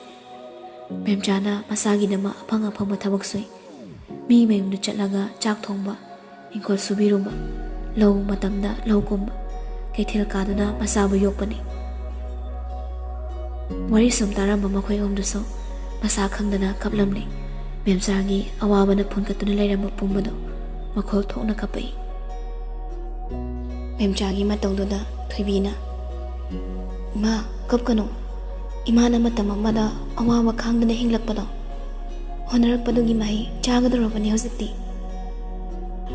ꯃꯦꯝꯆꯥꯅ ꯃꯁꯥꯒꯤꯗꯃꯛ ꯑꯐꯪ ꯑꯐꯪꯕ ꯊꯕꯛ ꯁꯨꯏ꯫ ꯃꯤ ꯃꯌꯨꯝꯗ ꯆꯠꯂꯒ ꯆꯥꯛ ꯊꯣꯡꯕ, ꯏꯪꯈꯣꯜ ꯁꯨꯕꯤꯔꯨꯕ, ꯂꯧ ꯃꯇꯝꯗ ꯂꯧ ꯀꯨꯝꯕ, ꯀꯩꯊꯦꯜ ꯀꯥꯗꯨꯅ ꯃꯆꯥꯕꯨ ꯌꯣꯛꯄꯅꯤ꯫ ꯋꯥꯔꯤ ꯁꯨꯝ ꯇꯥꯔꯝꯕ ꯃꯈꯣꯏ ꯑꯍꯨꯝꯗꯨꯁꯨ ꯃꯁꯥ ꯈꯪꯗꯅ ꯀꯞꯂꯝꯂꯤ꯫ ꯃꯦꯝꯆꯥꯒꯤ ꯑꯋꯥꯕꯅ ꯐꯨꯟꯒꯠꯇꯨꯅ ꯂꯩꯔꯝꯕ ꯄꯨꯝꯕꯗꯣ ꯃꯈꯣꯜ ꯊꯣꯛꯅ ꯀꯞꯄꯛꯏ꯫ ꯃꯦꯝꯆꯥꯒꯤ ꯃꯇꯧꯗꯨꯗ ꯊꯣꯏꯕꯤꯅ, "ꯏꯃꯥ, ꯀꯞꯀꯅꯨ꯫ ꯏꯃꯥꯅ ꯃꯇꯝ ꯑꯃꯗ ꯑꯋꯥꯕ ꯈꯥꯡꯗꯅ ꯍꯤꯡꯂꯛꯄꯗꯣ꯫ ꯍꯣꯠꯅꯔꯛꯄꯗꯨꯒꯤ ꯃꯍꯩ ꯆꯥꯒꯗꯧꯔꯕꯅꯤ ꯍꯧꯖꯤꯛꯇꯤ꯫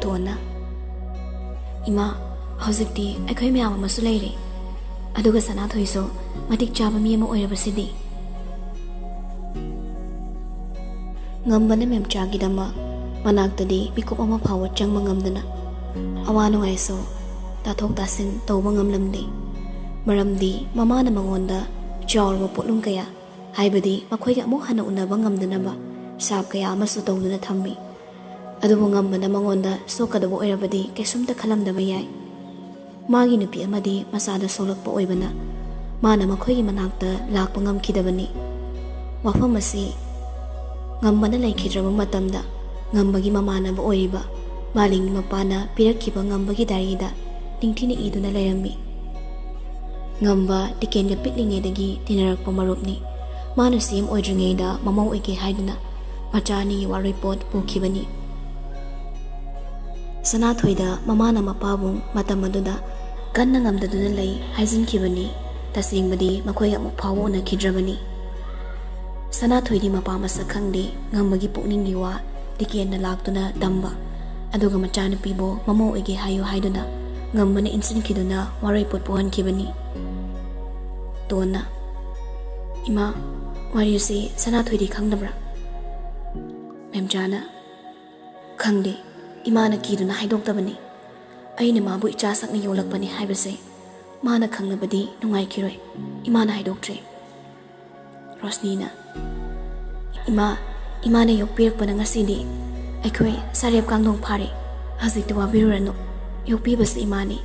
ꯇꯣꯟꯅ, "ꯏꯃꯥ, ꯍꯧꯖꯤꯛꯇꯤ ꯑꯩꯈꯣꯏ ꯃꯌꯥꯝ ꯑꯃꯁꯨ ꯂꯩꯔꯦ, ꯑꯗꯨꯒ ꯁꯅꯥꯊꯣꯏꯁꯨ ꯃꯇꯤꯛ ꯆꯥꯕ ꯃꯤ ꯑꯃ ꯑꯣꯏꯔꯕꯁꯤꯗꯤ꯫" ꯉꯝꯕꯅ ꯃꯦꯝꯆꯥꯒꯤꯗꯃꯛ ꯃꯅꯥꯛꯇꯗꯤ ꯃꯤꯀꯨꯞ ꯑꯃ ꯐꯥꯎꯕ ꯆꯪꯕ ꯉꯝꯗꯅ ꯑꯋꯥ ꯅꯨꯡꯉꯥꯏꯁꯨ ꯇꯥꯊꯣꯛ ꯇꯥꯁꯤꯟ ꯇꯧꯕ ꯉꯝꯂꯝꯗꯦ꯫ ꯃꯔꯝꯗꯤ ꯃꯃꯥꯅ ꯃꯉꯣꯟꯗ ꯆꯥꯎꯔꯕ ꯄꯣꯠꯂꯨꯝ ꯀꯌꯥ, ꯍꯥꯏꯕꯗꯤ ꯃꯈꯣꯏꯒ ꯑꯃꯨꯛ ꯍꯟꯅ ꯎꯅꯕ ꯉꯝꯗꯅꯕ ꯁꯥꯞ ꯀꯌꯥ ꯑꯃꯁꯨ ꯇꯧꯗꯨꯅ ꯊꯝꯃꯤ꯫ ꯑꯗꯨꯕꯨ ꯉꯝꯕꯅ ꯃꯉꯣꯟꯗ ꯁꯣꯛꯀꯗꯕ ꯑꯣꯏꯔꯕꯗꯤ ꯀꯩꯁꯨꯝꯇ ꯈꯜꯂꯝꯗꯕ ꯌꯥꯏ꯫ ꯃꯥꯒꯤ ꯅꯨꯄꯤ ꯑꯃꯗꯤ ꯃꯆꯥꯗ ꯁꯣꯛꯂꯛꯄ ꯑꯣꯏꯕꯅ ꯃꯥꯅ ꯃꯈꯣꯏꯒꯤ ꯃꯅꯥꯛꯇ ꯂꯥꯛꯄ ꯉꯝꯈꯤꯗꯕꯅꯤ꯫ ꯋꯥꯐꯝ ꯑꯁꯤ ꯉꯝꯕꯅ ꯂꯩꯈꯤꯗ꯭ꯔꯕ ꯃꯇꯝꯗ ꯉꯝꯕꯒꯤ ꯃꯃꯥꯟꯅꯕ ꯑꯣꯏꯔꯤꯕ ꯃꯥꯂꯦꯝꯒꯤ ꯃꯄꯥꯅ ꯄꯤꯔꯛꯈꯤꯕ ꯉꯝꯕꯒꯤ ꯗꯥꯏꯔꯤꯗ ꯅꯤꯡꯊꯤꯅ ꯏꯗꯨꯅ ꯂꯩꯔꯝꯃꯤ꯫ ꯉꯝꯕ ꯇꯤꯀꯦꯟꯒ ꯄꯤꯛꯂꯤꯉꯩꯗꯒꯤ ꯇꯤꯟꯅꯔꯛꯄ ꯃꯔꯨꯞꯅꯤ꯫ ꯃꯥꯅ ꯁꯤ ꯑꯦꯝ ꯑꯣꯏꯗ꯭ꯔꯤꯉꯩꯗ ꯃꯃꯧ ꯑꯣꯏꯒꯦ ꯍꯥꯏꯗꯨꯅ ꯃꯆꯥ ꯑꯅꯤꯒꯤ ꯋꯥꯔꯣꯏꯄꯣꯠ ꯄꯨꯈꯤꯕꯅꯤ꯫ ꯁꯅꯥꯊꯣꯏꯗ ꯃꯃꯥꯅ ꯃꯄꯥꯕꯨ ꯃꯇꯝ ꯑꯗꯨꯗ ꯀꯟꯅ ꯉꯝꯗꯗꯨꯅ ꯂꯩ ꯍꯥꯏꯖꯤꯟꯈꯤꯕꯅꯤ꯫ ꯇꯁꯦꯡꯕꯗꯤ ꯃꯈꯣꯏ ꯑꯃꯨꯛ ꯐꯥꯎꯕ ꯎꯅꯈꯤꯗ꯭ꯔꯕꯅꯤ꯫ ꯁꯅꯥꯊꯣꯏꯗꯤ ꯃꯄꯥ ꯃꯁꯛ ꯈꯪꯗꯦ꯫ ꯉꯝꯕꯒꯤ ꯄꯨꯛꯅꯤꯡꯒꯤ ꯋꯥ ꯇꯤꯀꯦꯟꯅ ꯂꯥꯛꯇꯨꯅ ꯇꯝꯕ, ꯑꯗꯨꯒ ꯃꯆꯥꯅꯨꯄꯤꯕꯨ ꯃꯃꯧ ꯑꯣꯏꯒꯦ ꯍꯥꯏꯌꯨ ꯍꯥꯏꯗꯨꯅ ꯉꯝꯕꯅ ꯏꯟꯁꯤꯟꯈꯤꯗꯨꯅ ꯋꯥꯔꯣꯏꯄꯣꯠ ꯄꯨꯍꯟꯈꯤꯕꯅꯤ꯫ ꯇꯣꯟꯅ, "ꯏꯃꯥ, ꯋꯥꯔꯤꯁꯤ ꯁꯅꯥꯊꯣꯏꯗꯤ ꯈꯪꯗꯕ꯭ꯔꯥ?" ꯃꯦꯝꯆꯥꯅ, "ꯈꯪꯗꯦ, ꯏꯃꯥꯅ ꯀꯤꯗꯨꯅ ꯍꯥꯏꯗꯣꯛꯇꯕꯅꯤ꯫ ꯑꯩꯅ ꯃꯥꯕꯨ ꯏꯆꯥ ꯁꯛꯅ ꯌꯣꯛꯂꯛꯄꯅꯤ ꯍꯥꯏꯕꯁꯦ ꯃꯥꯅ ꯈꯪꯂꯕꯗꯤ ꯅꯨꯡꯉꯥꯏꯈꯤꯔꯣꯏ꯫ ꯏꯃꯥꯅ ꯍꯥꯏꯗꯣꯛꯇ꯭ꯔꯦ꯫" ꯔꯣꯁꯅꯤꯅ, "ꯏꯃꯥ, ꯏꯃꯥꯅ ꯌꯣꯛꯄꯤꯔꯛꯄꯅ ꯉꯁꯤꯗꯤ ꯑꯩꯈꯣꯏ ꯁꯥꯔꯦꯞ ꯀꯥꯡꯗꯣꯡ ꯐꯥꯔꯦ꯫ ꯍꯧꯖꯤꯛꯇꯤ ꯋꯥꯕꯤꯔꯨꯔꯅꯨ꯫ ꯌꯣꯛꯄꯤꯕꯁꯨ ꯏꯃꯥꯅꯤ꯫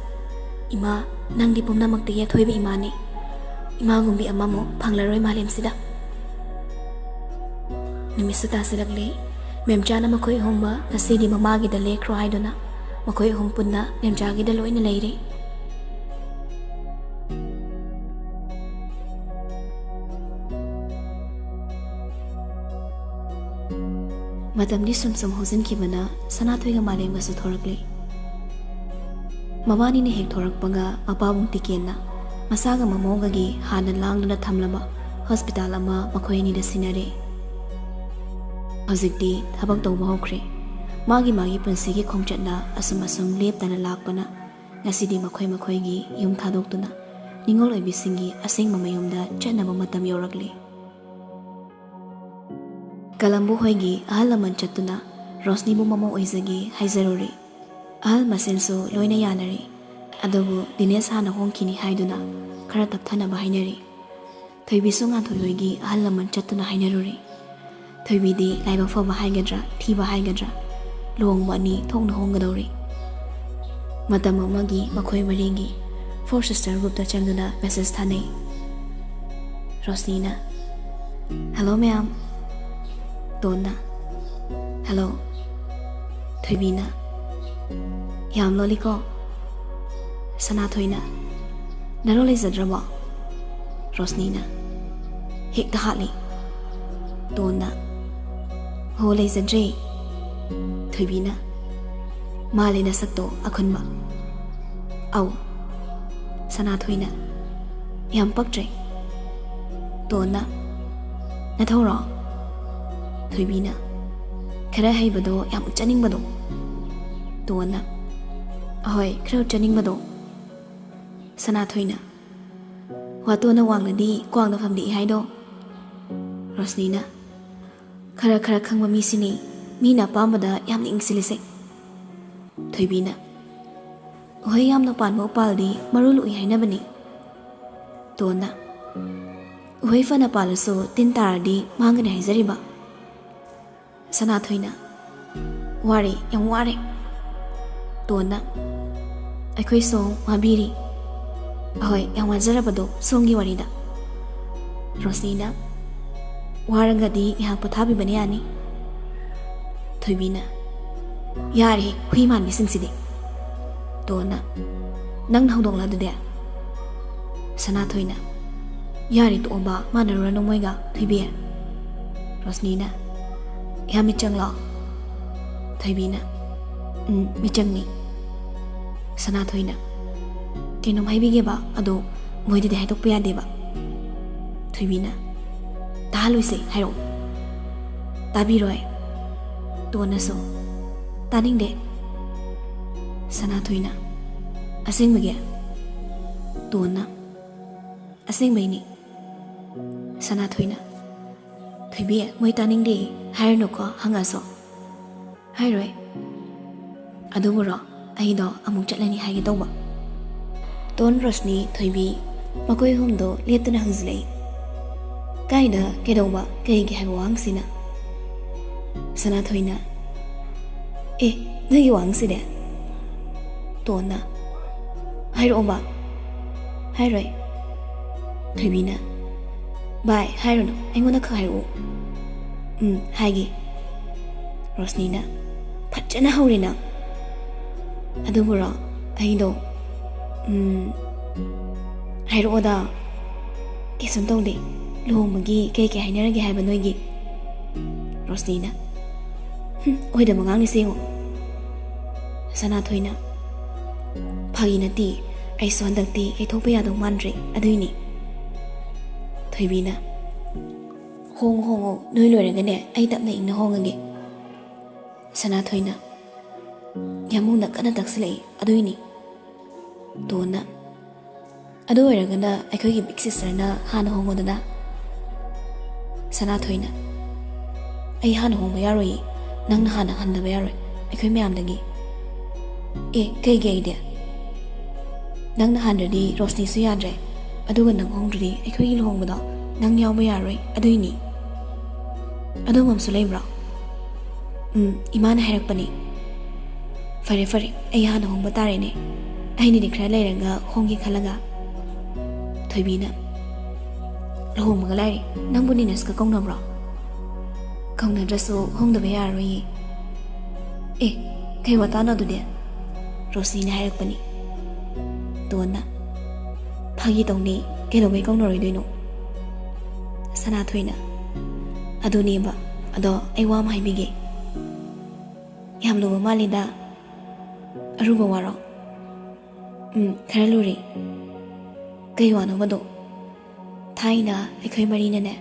ꯏꯃꯥ, ꯅꯪꯗꯤ ꯄꯨꯝꯅꯃꯛꯇꯒꯤ ꯑꯊꯣꯏꯕ ꯏꯃꯥꯅꯤ꯫ ꯏꯃꯥꯒꯨꯝꯕꯤ ꯑꯃꯃꯨꯛ ꯐꯪꯂꯔꯣꯏ ꯃꯥꯂꯦꯝꯁꯤꯗ꯫" ꯅꯨꯃꯤꯠꯁꯨ ꯇꯥꯁꯤꯜꯂꯛꯂꯦ꯫ ꯃꯦꯝꯆꯥꯅ ꯃꯈꯣꯏ ꯑꯍꯨꯝꯃꯛ ꯉꯁꯤꯗꯤ ꯃꯃꯥꯒꯤꯗ ꯂꯦꯛꯈ꯭ꯔꯣ ꯍꯥꯏꯗꯨꯅ ꯃꯈꯣꯏ ꯑꯍꯨꯝ ꯄꯨꯟꯅ ꯃꯦꯝꯆꯥꯒꯤꯗ ꯂꯣꯏꯅ ꯂꯩꯔꯦ꯫ ꯃꯇꯝꯗꯤ ꯁꯨꯝ ꯁꯨꯝ ꯍꯧꯖꯤꯟꯈꯤꯕꯅ ꯁꯅꯥꯊꯣꯏꯒ ꯃꯥꯂꯦꯝꯒꯁꯨ ꯊꯣꯔꯛꯂꯦ꯫ ꯃꯕꯥꯅꯤꯅ ꯍꯦꯛ ꯊꯣꯔꯛꯄꯒ ꯃꯄꯥꯕꯨꯡ ꯇꯤꯀꯦꯟꯅ ꯃꯁꯥꯒ ꯃꯃꯧꯒꯒꯤ ꯍꯥꯟꯅ ꯂꯥꯡꯗꯨꯅ ꯊꯝꯂꯕ ꯍꯣꯁꯄꯤꯇꯥꯜ ꯑꯃ ꯃꯈꯣꯏ ꯑꯅꯤꯗ ꯁꯤꯟꯅꯔꯦ꯫ ꯍꯧꯖꯤꯛꯇꯤ ꯊꯕꯛ ꯇꯧꯕ ꯍꯧꯈ꯭ꯔꯦ꯫ ꯃꯥꯒꯤ ꯃꯥꯒꯤ ꯄꯨꯟꯁꯤꯒꯤ ꯈꯣꯡꯆꯠꯅ ꯑꯁꯨꯝ ꯑꯁꯨꯝ ꯂꯦꯞꯇꯅ ꯂꯥꯛꯄꯅ ꯉꯁꯤꯗꯤ ꯃꯈꯣꯏ ꯃꯈꯣꯏꯒꯤ ꯌꯨꯝ ꯊꯥꯗꯣꯛꯇꯨꯅ ꯅꯤꯡꯉꯣꯜ ꯑꯣꯏꯕꯤꯁꯤꯡꯒꯤ ꯑꯁꯦꯡꯕ ꯃꯌꯨꯝꯗ ꯆꯠꯅꯕ ꯃꯇꯝ ꯌꯧꯔꯛꯂꯦ꯫ ꯀꯂꯝꯕꯨ ꯍꯣꯏꯒꯤ ꯑꯍꯜ ꯂꯃꯟ ꯆꯠꯇꯨꯅ ꯔꯣꯁꯅꯤꯕꯨ ꯃꯃꯧ ꯑꯣꯏꯖꯒꯦ ꯍꯥꯏꯖꯔꯨꯔꯦ꯫ ꯑꯍꯜ ꯃꯁꯦꯟꯁꯨ ꯂꯣꯏꯅ ꯌꯥꯅꯔꯦ꯫ ꯑꯗꯨꯕꯨ ꯗꯤꯅꯦꯁ ꯍꯥꯟꯅ ꯍꯣꯡꯈꯤꯅꯤ ꯍꯥꯏꯗꯨꯅ ꯈꯔ ꯇꯞꯊꯅꯕ ꯍꯥꯏꯅꯔꯦ꯫ ꯊꯣꯏꯕꯤꯁꯨ ꯉꯥꯟꯊꯣꯏ ꯍꯣꯏꯒꯤ ꯑꯍꯜ ꯂꯃꯟ ꯆꯠꯇꯨꯅ ꯍꯥꯏꯅꯔꯨꯔꯦ꯫ ꯊꯣꯏꯕꯤꯗꯤ ꯂꯥꯏꯕꯛ ꯐꯕ ꯍꯥꯏꯒꯗ꯭ꯔꯥ, ꯊꯤꯕ ꯍꯥꯏꯒꯗ꯭ꯔꯥ, ꯂꯨꯍꯣꯡꯕ ꯑꯅꯤ ꯊꯣꯛꯅ ꯍꯣꯡꯒꯗꯧꯔꯦ꯫ ꯃꯇꯝ ꯑꯃꯒꯤ ꯃꯈꯣꯏ ꯃꯔꯤꯒꯤ Four Sister group ꯇ ꯆꯪꯗꯨꯅ message ꯊꯥꯅꯩ꯫ ꯔꯣꯁꯅꯤꯅ, "Hello ꯃꯌꯥꯝ꯫" ꯇꯣꯟꯅ, "Hello꯫" ꯊꯣꯏꯕꯤꯅ, "ꯌꯥꯝ ꯂꯣꯜꯂꯤꯀꯣ꯫" ꯁꯅꯥꯊꯣꯏꯅ, "ꯅꯔꯣꯜ ꯂꯩꯖꯗ꯭ꯔꯕꯣ?" ꯔꯣꯁꯅꯤꯅ, "ꯍꯦꯛꯇ ꯍꯥꯠꯂꯤ꯫" ꯇꯣꯟꯅ, "ꯍꯣ, ꯂꯩꯖꯗ꯭ꯔꯦ꯫" ꯊꯣꯏꯕꯤꯅ, "ꯃꯥꯜꯂꯦ ꯅꯁꯛꯇꯣ ꯑꯈꯨꯟꯕ꯫" "ꯑꯧ꯫" ꯁꯅꯥꯊꯣꯏꯅ, "ꯌꯥꯝ ꯄꯛꯇ꯭ꯔꯦ꯫" ꯇꯣꯟꯅ, "ꯅꯊꯧꯔꯣ?" ꯊꯣꯏꯕꯤꯅ, "ꯈꯔ ꯍꯩꯕꯗꯣ ꯌꯥꯝ ꯎꯠꯆꯅꯤꯡꯕꯗꯣ꯫" ꯇꯣꯟꯅ, "ꯑꯍꯣꯏ, ꯈꯔ ꯎꯠꯆꯅꯤꯡꯕꯗꯣ꯫" ꯁꯅꯥꯊꯣꯏꯅ, "ꯋꯥꯇꯣꯟꯅ ꯋꯥꯡꯅꯗꯤ ꯀ꯭ꯋꯥꯛꯅ ꯐꯝꯗꯦꯛꯏ ꯍꯥꯏꯗꯣ꯫" ꯔꯣꯁꯅꯤꯅ, "ꯈꯔ ꯈꯔ ꯈꯪꯕ ꯃꯤꯁꯤꯅꯤ ꯃꯤꯅ ꯑꯄꯥꯝꯕꯗ ꯌꯥꯝꯅ ꯏꯪꯁꯤꯜꯂꯤꯁꯦ꯫" ꯊꯣꯏꯕꯤꯅ, "ꯎꯍꯩ ꯌꯥꯝꯅ ꯄꯥꯟꯕ ꯎꯄꯥꯜꯗꯤ ꯃꯔꯨ ꯂꯨꯏ ꯍꯥꯏꯅꯕꯅꯤ꯫" ꯇꯣꯟꯅ, "ꯎꯍꯩ ꯐꯅ ꯄꯥꯜꯂꯁꯨ ꯇꯤꯟ ꯇꯥꯔꯗꯤ ꯃꯥꯡꯒꯅꯤ ꯍꯥꯏꯖꯔꯤꯕ꯫" ꯁꯅꯥꯊꯣꯏꯅ, "ꯋꯥꯔꯦ, ꯌꯥꯝ ꯋꯥꯔꯦ꯫" ꯇꯣꯟꯅ, "ꯑꯩꯈꯣꯏ ꯁꯣꯝ ꯋꯥꯕꯤꯔꯤ꯫" "ꯑꯍꯣꯏ, ꯌꯥꯝ ꯋꯥꯖꯔꯕꯗꯣ ꯁꯣꯝꯒꯤ ꯋꯥꯔꯤꯗ꯫" ꯔꯣꯁꯅꯤꯅ, "ꯋꯥꯔꯒꯗꯤ ꯉꯥꯏꯍꯥꯛ ꯄꯣꯊꯥꯕꯤꯕꯅ ꯌꯥꯅꯤ꯫" ꯊꯣꯏꯕꯤꯅ, "ꯌꯥꯔꯦꯍꯦ, ꯍꯨꯏ ꯃꯥꯟꯕꯤꯁꯤꯡꯁꯤꯗꯤ꯫" ꯇꯣꯟꯅ, "ꯅꯪꯅ ꯍꯧꯗꯣꯛꯂ ꯑꯗꯨꯗꯤ꯫" ꯁꯅꯥꯊꯣꯏꯅ, "ꯌꯥꯔꯦ, ꯇꯣꯛꯑꯣꯕ, ꯃꯥꯟꯅꯔꯨꯔꯅꯨ ꯃꯣꯏꯒ, ꯊꯣꯏꯕꯤ꯫" ꯔꯣꯁꯅꯤꯅ, "ꯏꯍꯥ, ꯃꯤꯆꯪꯂꯣ?" ꯊꯣꯏꯕꯤꯅ, "ꯎꯝ, ꯃꯤꯆꯪꯅꯤ꯫" ꯁꯅꯥꯊꯣꯏꯅ, "ꯀꯩꯅꯣꯝ ꯍꯥꯏꯕꯤꯒꯦꯕ, ꯑꯗꯣ ꯃꯣꯏꯗꯗꯤ ꯍꯥꯏꯗꯣꯛꯄ ꯌꯥꯗꯦꯕ꯫" ꯊꯣꯏꯕꯤꯅ, "ꯇꯥꯍꯜꯂꯣꯏꯁꯦ, ꯍꯥꯏꯔꯛꯑꯣ꯫" "ꯇꯥꯕꯤꯔꯣꯏ꯫" ꯇꯣꯟꯅꯁꯨ, "ꯇꯥꯅꯤꯡꯗꯦ꯫" ꯁꯅꯥꯊꯣꯏꯅ, "ꯑꯁꯦꯡꯕꯒꯤ?" ꯇꯣꯟꯅ, "ꯑꯁꯦꯡꯕꯩꯅꯤ꯫" ꯁꯅꯥꯊꯣꯏꯅ, "ꯊꯣꯏꯕꯤ, ꯃꯣꯏ ꯇꯥꯅꯤꯡꯗꯦ ꯍꯥꯏꯔꯅꯨꯀꯣ, ꯍꯪꯉꯁꯨ꯫" "ꯍꯥꯏꯔꯣꯏ꯫ ꯑꯗꯨꯕꯨꯔꯣ, ꯑꯩꯗꯣ ꯑꯃꯨꯛ ꯆꯠꯂꯅꯤ ꯍꯥꯏꯒꯦ ꯇꯧꯕ꯫" ꯇꯣꯟ, ꯔꯣꯁꯅꯤ, ꯊꯣꯏꯕꯤ, ꯃꯈꯣꯏ ꯑꯍꯨꯝꯗꯣ ꯂꯦꯞꯇꯅ ꯍꯪꯖꯤꯜꯂꯛꯏ꯫ "ꯀꯥꯏꯗ? ꯀꯩꯗꯧꯕ? ꯀꯩꯒꯤ?" ꯍꯥꯏꯕ ꯋꯥꯍꯪꯁꯤꯅ꯫ ꯁꯅꯥꯊꯣꯏꯅ, "ꯑꯦ, ꯅꯣꯏꯒꯤ ꯋꯥꯍꯪꯁꯤꯗꯤ?" ꯇꯣꯟꯅ, "ꯍꯥꯏꯔꯛꯑꯣꯕ꯫" "ꯍꯥꯏꯔꯣꯏ꯫" ꯊꯣꯏꯕꯤꯅ, "ꯚꯥꯏ, ꯍꯥꯏꯔꯨꯅꯨ, ꯑꯩꯉꯣꯟꯗ ꯈꯛ ꯍꯥꯏꯔꯛꯎ꯫" "ꯎꯝ, ꯍꯥꯏꯒꯦ꯫" ꯔꯣꯁꯅꯤꯅ, "ꯐꯖꯅ ꯍꯧꯔꯦ ꯅꯪ꯫ ꯑꯗꯨꯕꯨꯔꯣ, ꯑꯩꯗꯣ, ꯎꯝ, ꯍꯥꯏꯔꯛꯑꯣꯗ꯫ ꯀꯩꯁꯨꯝ ꯇꯧꯗꯦ꯫ ꯂꯨꯍꯣꯡꯕꯒꯤ ꯀꯩ ꯀꯩ ꯍꯥꯏꯅꯔꯒꯦ ꯍꯥꯏꯕ ꯅꯣꯏꯒꯤ?" ꯔꯣꯁꯅꯤꯅ, "ꯍꯨꯝ, ꯑꯣꯏꯗꯕ ꯉꯥꯡꯅꯤꯁꯦ ꯌꯦꯡꯉꯣ꯫" ꯁꯅꯥꯊꯣꯏꯅ, "ꯐꯥꯒꯤ ꯅꯠꯇꯦ, ꯑꯩꯁꯨ ꯍꯟꯗꯛꯇꯤ ꯌꯩꯊꯣꯛꯄ ꯌꯥꯗꯧ ꯃꯥꯟꯗ꯭ꯔꯦ, ꯑꯗꯨꯏꯅꯤ꯫" ꯊꯣꯏꯕꯤꯅ, "ꯍꯣꯡꯉꯣ, ꯍꯣꯡꯉꯣ, ꯅꯣꯏ ꯂꯣꯏꯔꯒꯅꯦ, ꯑꯩ ꯇꯞꯅ ꯏꯪꯅ ꯍꯣꯡꯉꯒꯦ꯫" ꯁꯅꯥꯊꯣꯏꯅ, "ꯌꯥꯝꯕꯨꯡꯅ ꯀꯟꯅ ꯇꯛꯁꯤꯜꯂꯛꯏ, ꯑꯗꯨꯏꯅꯤ꯫" ꯇꯣꯟꯅ, "ꯑꯗꯨ ꯑꯣꯏꯔꯒꯅ ꯑꯩꯈꯣꯏꯒꯤ ꯕꯤꯛ ꯁꯤꯁꯇꯔꯅ ꯍꯥꯟꯅ ꯍꯣꯡꯉꯣꯗꯅ꯫" ꯁꯅꯥꯊꯣꯏꯅ, "ꯑꯩ ꯍꯥꯟꯅ ꯍꯣꯡꯕ ꯌꯥꯔꯣꯏꯌꯦ, ꯅꯪꯅ ꯍꯥꯟꯅ ꯍꯟꯗꯕ ꯌꯥꯔꯣꯏ ꯑꯩꯈꯣꯏ ꯃꯌꯥꯝꯗꯒꯤ꯫" "ꯑꯦ, ꯀꯩꯒꯤ ꯑꯩꯗꯤ? ꯅꯪꯅ ꯍꯥꯟꯗ꯭ꯔꯗꯤ ꯔꯣꯁꯅꯤꯁꯨ ꯌꯥꯗ꯭ꯔꯦ, ꯑꯗꯨꯒ ꯅꯪ ꯍꯣꯡꯗ꯭ꯔꯗꯤ ꯑꯩꯈꯣꯏꯒꯤ ꯂꯨꯍꯣꯡꯕꯗꯣ ꯅꯪ ꯌꯥꯎꯕ ꯌꯥꯔꯣꯏ, ꯑꯗꯨꯏꯅꯤ꯫" "ꯑꯗꯨꯝꯕ ꯑꯃꯁꯨ ꯂꯩꯕ꯭ꯔꯣ?" "ꯎꯝ, ꯏꯃꯥꯅ ꯍꯥꯏꯔꯛꯄꯅꯤ꯫" "ꯐꯔꯦ, ꯐꯔꯦ, ꯑꯩ ꯍꯥꯟꯅ ꯍꯣꯡꯕ ꯇꯥꯔꯦꯅꯦ꯫ ꯑꯩꯅꯗꯤ ꯈꯔ ꯂꯩꯔꯒ ꯍꯣꯡꯒꯦ ꯈꯜꯂꯒ꯫" ꯊꯣꯏꯕꯤꯅ, "ꯂꯨꯍꯣꯡꯕꯒ ꯂꯥꯏꯔꯤ, ꯅꯪꯕꯨ ꯅꯤꯅꯁꯀ ꯀꯧꯅꯕ꯭ꯔꯣ?" "ꯀꯧꯅꯗ꯭ꯔꯁꯨ ꯍꯣꯡꯗꯕ ꯌꯥꯔꯔꯣꯏꯌꯦ꯫" "ꯑꯦ, ꯀꯩ ꯋꯥꯇꯥꯅꯣ ꯑꯗꯨꯗꯤ?" "ꯔꯣꯁꯅꯤꯅ ꯍꯥꯏꯔꯛꯄꯅꯤ꯫" ꯇꯣꯟꯅ, "ꯐꯥꯒꯤ ꯇꯧꯅꯤ, ꯀꯩꯗꯧꯕꯩ ꯀꯧꯅꯔꯣꯏꯗꯣꯏꯅꯣ?" ꯁꯅꯥꯊꯣꯏꯅ, "ꯑꯗꯨꯅꯦꯕ, ꯑꯗꯣ ꯑꯩ ꯋꯥ ꯑꯃ ꯍꯥꯏꯕꯤꯒꯦ꯫" "ꯌꯥꯝ ꯂꯨꯕ ꯃꯥꯜꯂꯤꯗ꯫ ꯑꯔꯨꯕ ꯋꯥꯔꯣ?" "ꯎꯝ, ꯈꯔ ꯂꯨꯔꯤ꯫" "ꯀꯩ ꯋꯥꯅꯣꯕꯗꯣ?" "ꯊꯥꯏꯅ ꯑꯩꯈꯣꯏ ꯃꯔꯤꯅꯅꯦ,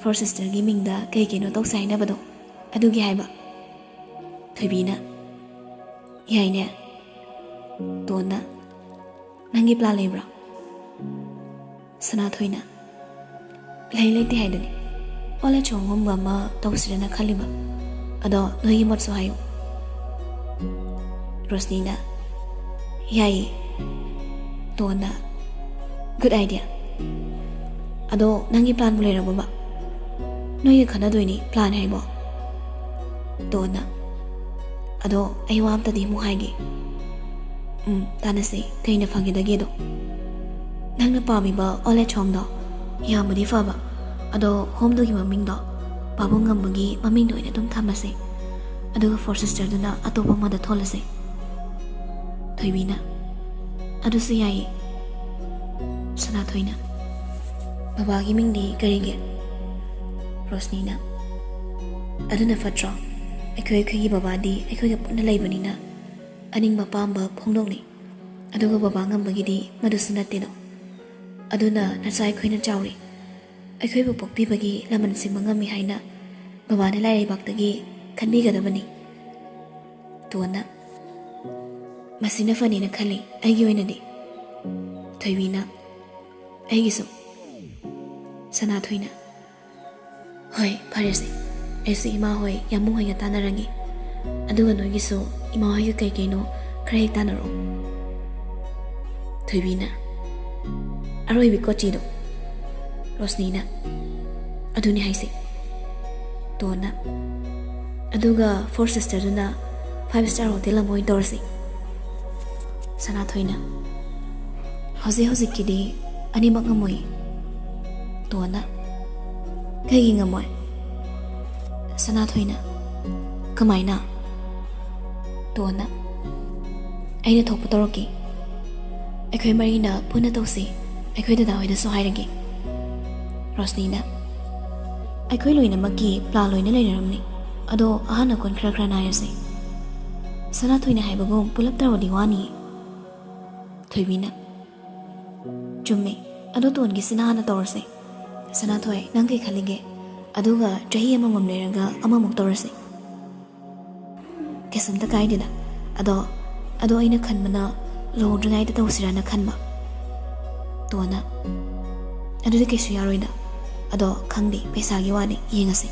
ꯐꯣꯔ ꯁꯤꯁꯇꯔꯒꯤ ꯃꯤꯡꯗ ꯀꯩ ꯀꯩꯅꯣ ꯇꯧꯁꯦ ꯍꯥꯏꯅꯕꯗꯣ, ꯑꯗꯨꯒꯤ ꯍꯥꯏꯕ꯫ ꯊꯣꯏꯕꯤꯅ, "ꯌꯥꯏꯅꯦ꯫" ꯇꯣꯟꯅ, "ꯅꯪꯒꯤ ꯄ꯭ꯂꯥꯟ ꯂꯩꯕ꯭ꯔꯣ?" ꯁꯅꯥꯊꯣꯏꯅ, "ꯂꯩ ꯂꯩꯇꯦ ꯍꯥꯏꯗꯨꯅꯤ꯫ ꯑꯣꯜ ꯑꯦꯖ ꯍꯣꯝꯒꯨꯝꯕ ꯑꯃ ꯇꯧꯁꯤꯔꯅ ꯈꯜꯂꯤꯕ꯫ ꯑꯗꯣ ꯅꯣꯏꯒꯤ ꯃꯣꯠꯁꯨ ꯍꯥꯏꯌꯨ꯫" ꯔꯣꯁꯅꯤꯅ, "ꯌꯥꯏꯌꯦ꯫" ꯇꯣꯟꯅ, "ꯒꯨꯗ ꯑꯥꯏꯗꯤꯌꯥ꯫ ꯑꯗꯣ ꯅꯪꯒꯤ ꯄ꯭ꯂꯥꯟꯕꯨ ꯂꯩꯔꯕꯣꯕ? ꯅꯣꯏꯒ ꯈꯟꯅꯗꯣꯏꯅꯤ ꯄ꯭ꯂꯥꯟ ꯍꯥꯏꯕꯣ?" ꯇꯣꯟꯅ, "ꯑꯗꯣ ꯑꯩ ꯋꯥ ꯑꯝꯇꯗꯤ ꯑꯃꯨꯛ ꯍꯥꯏꯒꯦ꯫" "ꯎꯝ, ꯇꯥꯟꯅꯁꯤ꯫ ꯀꯩꯅ ꯐꯒꯦꯗꯒꯦꯗꯣ?" "ꯅꯪꯅ ꯄꯥꯝꯃꯤꯕ ꯑꯣꯜ ꯑꯦꯖ ꯍꯣꯝꯗꯣ ꯌꯥꯝꯕꯨꯗꯤ ꯐꯕ꯫ ꯑꯗꯣ ꯍꯣꯝꯗꯨꯒꯤ ꯃꯃꯤꯡꯗꯣ ꯄꯥꯕꯨꯡ ꯉꯝꯕꯒꯤ ꯃꯃꯤꯡꯗꯣ ꯑꯣꯏꯅ ꯑꯗꯨꯝ ꯊꯝꯃꯁꯦ꯫ ꯑꯗꯨꯒ ꯐꯣꯔ ꯁꯤꯁꯇꯔꯗꯨꯅ ꯑꯇꯣꯞꯄ ꯑꯃꯗ ꯊꯣꯜꯂꯁꯦ꯫" ꯊꯣꯏꯕꯤꯅ, "ꯑꯗꯨꯁꯨ ꯌꯥꯏꯌꯦ꯫" ꯁꯅꯥꯊꯣꯏꯅ, "ꯕꯕꯥꯒꯤ ꯃꯤꯡꯗꯤ ꯀꯔꯤꯒꯤ?" ꯔꯣꯁꯅꯤꯅ, "ꯑꯗꯨꯅ ꯐꯠꯇ꯭ꯔꯣ? ꯑꯩꯈꯣꯏ ꯑꯩꯈꯣꯏꯒꯤ ꯕꯕꯥꯗꯤ ꯑꯩꯈꯣꯏꯒ ꯄꯨꯟꯅ ꯂꯩꯕꯅꯤꯅ ꯑꯅꯤꯡꯕ ꯑꯄꯥꯝꯕ ꯐꯣꯡꯗꯣꯛꯅꯩ꯫ ꯑꯗꯨꯒ ꯕꯕꯥ ꯉꯝꯕꯒꯤꯗꯤ ꯃꯗꯨꯁꯨ ꯅꯠꯇꯦꯗꯣ꯫ ꯑꯗꯨꯅ ꯅꯆꯥ ꯑꯩꯈꯣꯏꯅ ꯆꯥꯎꯔꯤ꯫ ꯑꯩꯈꯣꯏꯕꯨ ꯄꯣꯛꯄꯤꯕꯒꯤ ꯂꯃꯟ ꯁꯤꯡꯕ ꯉꯝꯃꯤ ꯍꯥꯏꯅ ꯕꯕꯥꯅ ꯂꯥꯏꯔꯩꯕꯥꯛꯇꯒꯤ ꯈꯟꯕꯤꯒꯗꯕꯅꯤ꯫" ꯇꯣꯟꯅ, "ꯃꯁꯤꯅ ꯐꯅꯦꯅ ꯈꯜꯂꯤ ꯑꯩꯒꯤ ꯑꯣꯏꯅꯗꯤ꯫" ꯊꯣꯏꯕꯤꯅ, "ꯑꯩꯒꯤꯁꯨ꯫" ꯁꯅꯥꯊꯣꯏꯅ, "ꯍꯣꯏ, ꯐꯔꯦꯁꯦ꯫ ꯑꯩꯁꯨ ꯏꯃꯥ ꯍꯣꯏ, ꯌꯥꯃꯨ ꯍꯣꯏꯒ ꯇꯥꯟꯅꯔꯒꯦ꯫ ꯑꯗꯨꯒ ꯅꯣꯏꯒꯤꯁꯨ ꯏꯃꯥ ꯍꯣꯏꯒ ꯀꯩ ꯀꯩꯅꯣ ꯈꯔ ꯍꯦꯛ ꯇꯥꯟꯅꯔꯛꯑꯣ꯫" ꯊꯣꯏꯕꯤꯅ, "ꯑꯔꯣꯏꯕꯤ ꯀꯣꯆꯤꯗꯣ?" ꯔꯣꯁꯅꯤꯅ, "ꯑꯗꯨꯅꯤ ꯍꯥꯏꯁꯦ꯫" ꯇꯣꯟꯅ, "ꯑꯗꯨꯒ ꯐꯣꯔ ꯁꯤꯁꯇꯔꯗꯨꯅ ꯐꯥꯏꯚ ꯁ꯭ꯇꯥꯔ ꯍꯣꯇꯦꯜ ꯑꯃ ꯑꯣꯏꯅ ꯇꯧꯔꯁꯤ꯫" ꯁꯅꯥꯊꯣꯏꯅ, "ꯍꯧꯖꯤꯛ ꯍꯧꯖꯤꯛꯀꯤꯗꯤ ꯑꯅꯤꯃꯛ ꯉꯝꯃꯣꯏ꯫" ꯇꯣꯟꯅ, "ꯀꯩꯒꯤ ꯉꯝꯃꯣꯏ?" ꯁꯅꯥꯊꯣꯏꯅ, "ꯀꯃꯥꯏꯅ?" ꯇꯣꯟꯅ, "ꯑꯩꯅ ꯊꯣꯛꯄ ꯇꯧꯔꯛꯀꯦ꯫ ꯑꯩꯈꯣꯏ ꯃꯔꯤꯅ ꯄꯨꯟꯅ ꯇꯧꯁꯤ꯫ ꯑꯩꯈꯣꯏ ꯗꯗꯥ ꯍꯣꯏꯗꯁꯨ ꯍꯥꯏꯔꯒꯦ꯫" ꯔꯣꯁꯅꯤꯅ, "ꯑꯩꯈꯣꯏ ꯂꯣꯏꯅꯃꯛꯀꯤ ꯄ꯭ꯂꯥꯟ ꯂꯣꯏꯅ ꯂꯩꯅꯔꯝꯅꯤ꯫ ꯑꯗꯣ ꯑꯍꯥꯟ ꯑꯀꯣꯟ ꯈꯔ ꯈꯔ ꯅꯥꯏꯔꯁꯦ꯫ ꯁꯅꯥꯊꯣꯏꯅ ꯍꯥꯏꯕꯒꯨꯝ ꯄꯨꯂꯞ ꯇꯧꯔꯗꯤ ꯋꯥꯅꯤꯌꯦ꯫" ꯊꯣꯏꯕꯤꯅ, "ꯆꯨꯝꯃꯦ꯫ ꯑꯗꯣ ꯇꯣꯟꯒꯤꯁꯤꯅ ꯍꯥꯟꯅ ꯇꯧꯔꯁꯦ꯫ ꯁꯅꯥꯊꯣꯏ, ꯅꯪ ꯀꯩ ꯈꯜꯂꯤꯒꯦ? ꯑꯗꯨꯒ ꯆꯍꯤ ꯑꯃꯃꯝ ꯂꯩꯔꯒ ꯑꯃꯃꯨꯛ ꯇꯧꯔꯁꯦ꯫ ꯀꯩꯁꯨꯝꯇ ꯀꯥꯏꯗꯦꯗ꯫ ꯑꯗꯣ ꯑꯗꯣ ꯑꯩꯅ ꯈꯟꯕꯅ ꯂꯨꯍꯣꯡꯗ꯭ꯔꯤꯉꯩꯗ ꯇꯧꯁꯤꯔꯥꯅ ꯈꯟꯕ꯫ ꯇꯣꯟꯅ, ꯑꯗꯨꯗꯤ ꯀꯩꯁꯨ ꯌꯥꯔꯣꯏꯗ꯫ ꯑꯗꯣ ꯈꯪꯗꯦ, ꯄꯩꯁꯥꯒꯤ ꯋꯥꯅꯤ, ꯌꯦꯡꯉꯁꯤ꯫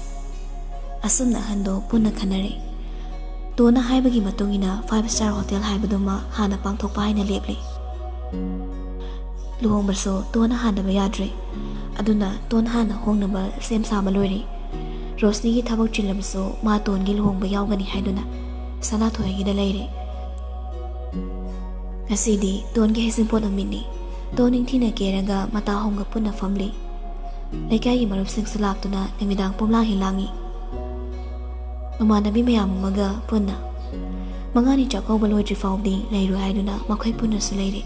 ꯑꯁꯨꯝꯅ ꯑꯍꯟꯗꯣ ꯄꯨꯟꯅ ꯈꯟꯅꯔꯦ꯫ ꯇꯣꯟꯅ ꯍꯥꯏꯕꯒꯤ ꯃꯇꯨꯡ ꯏꯟꯅ five star hotel ꯍꯥꯏꯕꯗꯨꯃ ꯍꯥꯟꯅ ꯄꯥꯡꯊꯣꯛꯄ ꯍꯥꯏꯅ ꯂꯦꯞꯂꯦ꯫ ꯂꯨꯍꯣꯡꯕꯁꯨ ꯇꯣꯟꯅ ꯍꯥꯟꯗꯕ ꯌꯥꯗ꯭ꯔꯦ꯫ ꯑꯗꯨꯅ ꯇꯣꯟ ꯍꯥꯟꯅ ꯍꯣꯡꯅꯕ ꯁꯦꯝ ꯁꯥꯕ ꯂꯣꯏꯔꯦ꯫ ꯔꯣꯁꯅꯤꯒꯤ ꯊꯕꯛ ꯆꯤꯜꯂꯕꯁꯨ ꯃꯥ ꯇꯣꯟꯒꯤ ꯂꯨꯍꯣꯡꯕ ꯌꯥꯎꯒꯅꯤ ꯍꯥꯏꯗꯨꯅ ꯁꯅꯥꯊꯣꯏꯒꯤꯗ ꯂꯩꯔꯦ꯫ ꯉꯁꯤꯗꯤ ꯇꯣꯟꯒꯤ ꯍꯩꯖꯤꯡꯄꯣꯠ ꯅꯨꯃꯤꯠꯅꯤ꯫ ꯇꯣꯟ ꯅꯤꯡꯊꯤꯅ ꯀꯦꯔꯒ ꯃꯇꯥ ꯍꯣꯝꯒ ꯄꯨꯟꯅ ꯐꯝꯂꯤ꯫ ꯂꯩꯀꯥꯏꯒꯤ ꯃꯔꯨꯞꯁꯤꯡꯁꯨ ꯂꯥꯛꯇꯨꯅ ꯅꯨꯃꯤꯗꯥꯡ ꯄꯨꯝꯂꯥꯡ ꯍꯦꯛ ꯂꯥꯡꯏ꯫ ꯃꯃꯥꯟꯅꯕꯤ ꯃꯌꯥꯝ ꯑꯃꯒ ꯄꯨꯟꯅ꯫ ꯃꯉꯥꯅꯤ ꯆꯥꯛꯀꯧꯕ ꯂꯣꯏꯗ꯭ꯔꯤ ꯐꯥꯎꯗꯤ ꯂꯩꯔꯣꯏ ꯍꯥꯏꯗꯨꯅ ꯃꯈꯣꯏ ꯄꯨꯟꯅꯁꯨ ꯂꯩꯔꯤ꯫